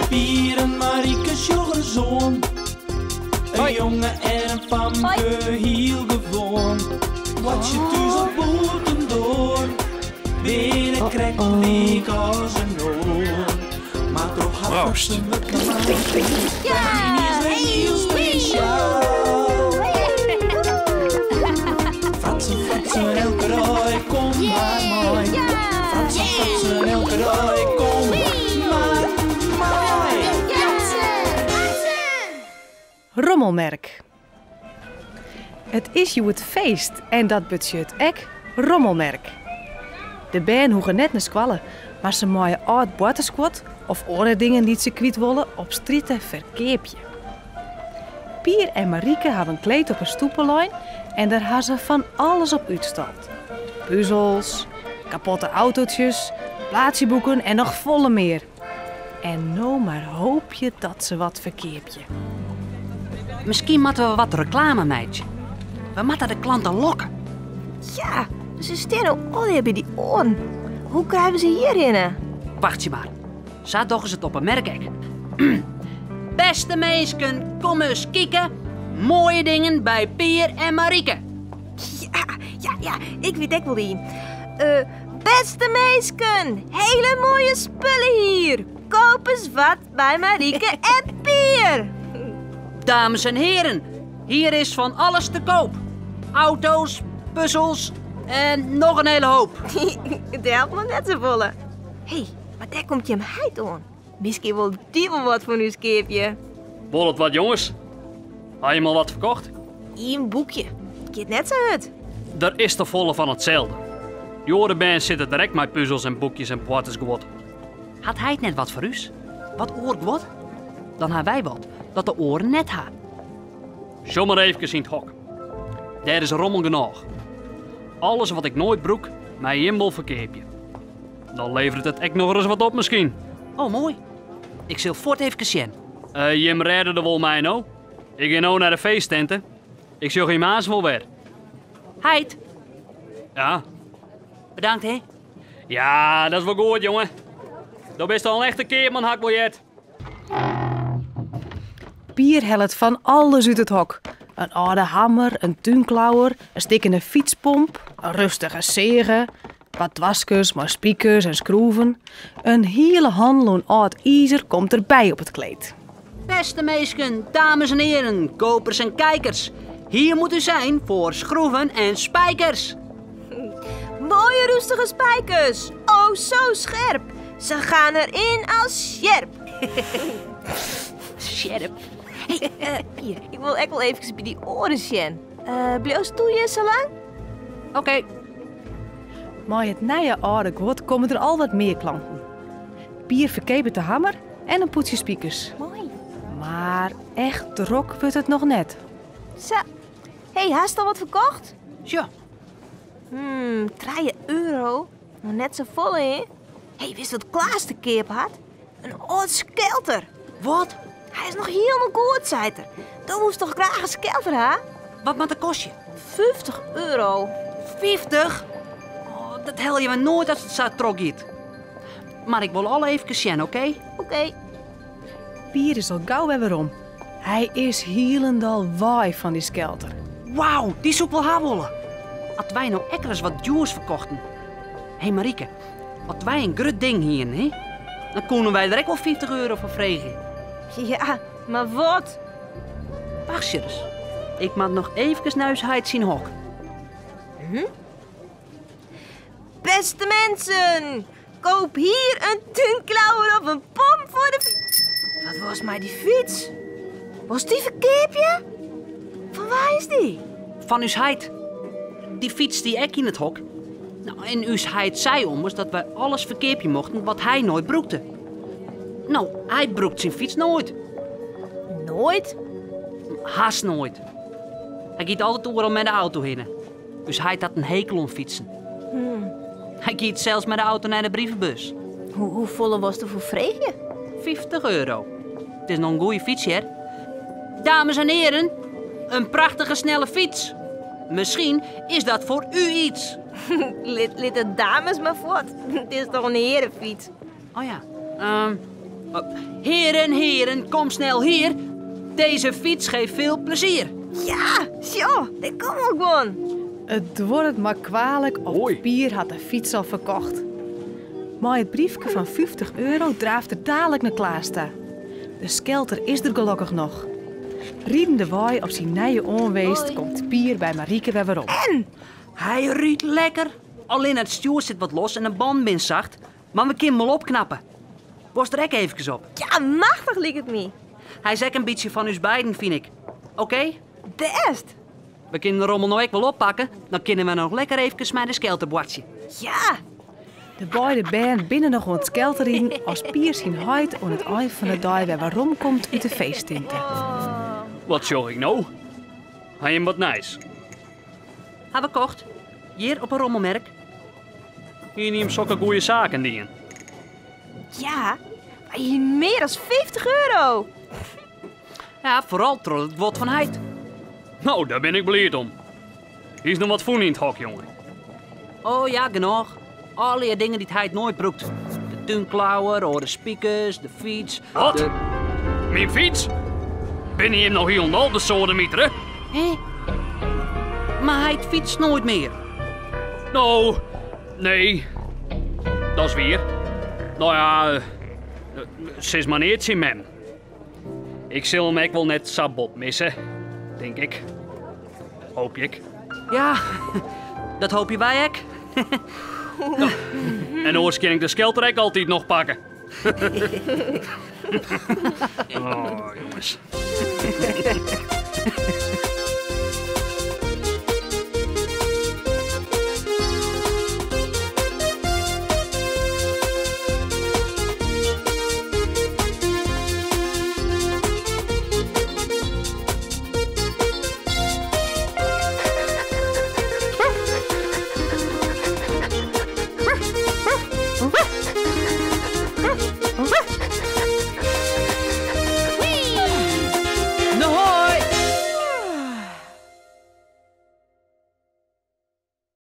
Pier en Marieke sjoch ris oan. In jonge en in famke, hiel gewoan. Boartsje thús of bûtendoar, binne krekt lyk as in oar. Mar troch har Proost. fratsen wurdt normaal. Is wer hiel spesjaal. Fratsen, fratsen, elke dei, kom mar mei. Fratsen, fratsen, elke dei, kom mar mei. Rommelmerk. It is hjoed feest en dat betsjut ek rommelmerk. De bern hoege net nei skoalle, mar se meie âld boartersguod of oare dingen dy't se kwyt wolle op strjitte ferkeapje. Pier en Marieke hawwe in kleed op 'e stoepe lein en dêr ha se fan alles op útstald. Puzels, kapotte autootsjes, plaatsjeboeken en noch folle mear. En no mar hoopje dat se wat ferkeapje. Miskien moatte we wat reklame meitsje. We moatte de klanten lokke. Ja, se stean no allegear by dy oaren. Hoe krije we se hjirhinne? Wachtsje mar. Sa dogge se it op 'e merk ek. Bêste minsken, kom ris kike. Moaie dingen by Pier en Marieke. Ja, ja, ja, ik wit ek wol ien. Eh, bêste minsken, hele moaie spullen hier. Koop ris wat by Marieke en Pier. Dames en heren, hier is van alles te koop. Auto's, puzzels en noch in hele hoop. It helpt noch net safolle. Hé, mar dêr komt jim heit oan. Miskien wol dy wol wat fan ús keapje. Wol it wat, jonges? Ha jim al wat ferkocht? Ien boekje. Giet net sa hurd. Der is te folle fan itselde. Dy oare bern sitte der ek mei puzels en boekjes en boartersguod. Hat heit net wat foar ús? Wat oar guod? Dan ha wy wat dat de oaren net ha. Sjoch mar eefkes yn it hok. Dêr is rommel genôch. Alles wat ik noait brûk, mei jim wol ferkeapje. Dan leveret it ek nochris wat op miskien. Oh, moai. Ik sil fuort eefkes sjen. Jim rêde der wol mei no. Ik gean no nei de feesttinte. Ik sjoch jim aanst wol wer. Heit. Ja? Bedankt, hè. Ja, dat is wol goed, jonge. Do bist al in echte keapman, ha ik wol heard. Pier hellet fan alles út it hok. In âlde hammer, in túnklauwer, in stikkene fytspomp, in rustige seage, wat doaskes mei spikers en skroeven. In hiele hannel oan âld izer komt derby op it kleed. Bêste minsken, dames en heren, kopers en kijkers. Hier moet u zijn voor schroeven en spijkers. Mooie roestige spijkers. Oh, zo scherp. Ze gaan erin als sjerp. Sjerp? Hey, hier, ik wol ek wol eefkes by dy oaren sjen. Bliuwst do hjir sa lang? Oké. Mei it nije âlde guod komme der al wat mear klanten. Pier ferkeapet de hammer en in pûdsje spikers. Moai. Mar echt drok wurdt it noch net. Sa. Hey, hast al wat ferkocht? Sjoch. Trije euro. Noch net safolle, hè? Hey, witst wat Klaas te keap hat? In âld skelter. Wat? Hy is noch hielendal goed, seit er. Do woest toch graach in skelter ha? Wat moat it kostje? 50 euro. 50? Oh, dat helje we noait as it sa trochgiet. Mar ik wol al eefkes sjen, oké? Oké. Pier is al gau wer werom. Hy is hielendal wei fan dy skelter. Wauw, dy soe ik wol ha wolle. As wy no ek ris wat djoers ferkochten. Hé Marieke, as wy in grut ding hienen, hè, dan koenen wy der ek wol 50 euro foar freegje. Ja, mar wat? Wachtsje ris. Ik moat noch eefkes nei ús heit syn hok. Beste mensen, koop hier een túnklauwer of een pomp voor de Wat was mei dy fyts? Wolst dy ferkeapje? Fan wa is dy? Fan ús heit. Dy fyts stie ek yn it hok. No, en ús heit sei ommers dat wy alles ferkeapje mochten wat hy noait brûkte. No, hy brûkt syn fyts noait. Noait? Hast noait. Hy giet altyd oeral mei de auto hinne. Us heit hat in hekel oan fytsen. Hy giet sels mei de auto nei de brievebus. Hoefolle wolst derfoar freegje? 50 euro. It is noch in goeie fyts, hear. Dames en heren, in prachtige snelle fyts. Miskien is dat foar u iets. Lit de dames mar fuort. It is toch in hearefyts? Oh ja. Heren, heren, kom snel hier. Deze fiets geeft veel plezier. Ja, sjoch, dêr komme al guon. It duorret mar kwalik of Hoi. Pier hat de fyts al ferkocht. Mei it briefke fan 50 euro draaft er dalik nei Klaas ta. De skelter is der gelokkich noch. Ridendewei op syn nije oanwinst komt Pier by Marieke wer werom. En? Hy rydt lekker. Allinne it stjoer sit wat los en de bannen binne sacht, mar we kinne him wol opknappe. Wolst der ek eefkes op? Ja, machtich liket my. Hy is ek in bytsje fan ús beiden, fyn ik. Oké? Bêst. We kinne de rommel no ek wol oppakke, dan kinne we noch lekker eefkes mei de skelter boartsje. Ja. De beide bern binne noch oan it skelterriden as Pier syn heit oan it ein fan de dei wer weromkomt út de feesttinte. Wat sjoch ik no? Ha jim wat nijs? Ha we kocht, hjir op 'e rommelmerk. Hiene jim sokke goeie saken dien? Ja, wy hiene mear as 50 euro. Ja, foaral troch it guod fan heit. No, dêr bin ik bliid om. Hiest noch wat fûn yn it hok, jonge? Oh ja, genôch. Allegear dingen dy't heit noait brûkt. De túnklauwer, oare spikers, de fyts. Wat? De... Myn fyts? Binne jim no hielendal besoademitere? Hé? Mar heit fytst noait mear. No, nee. Dat is wier. No ja, sis mar neat tsjin mem. Ik sil him ek wol net sa bot misse, tink ik. Hoopje ik. Ja, dat hoopje wy ek. En oars kin ik de skelter ek altyd noch pakke. Oh, jonges.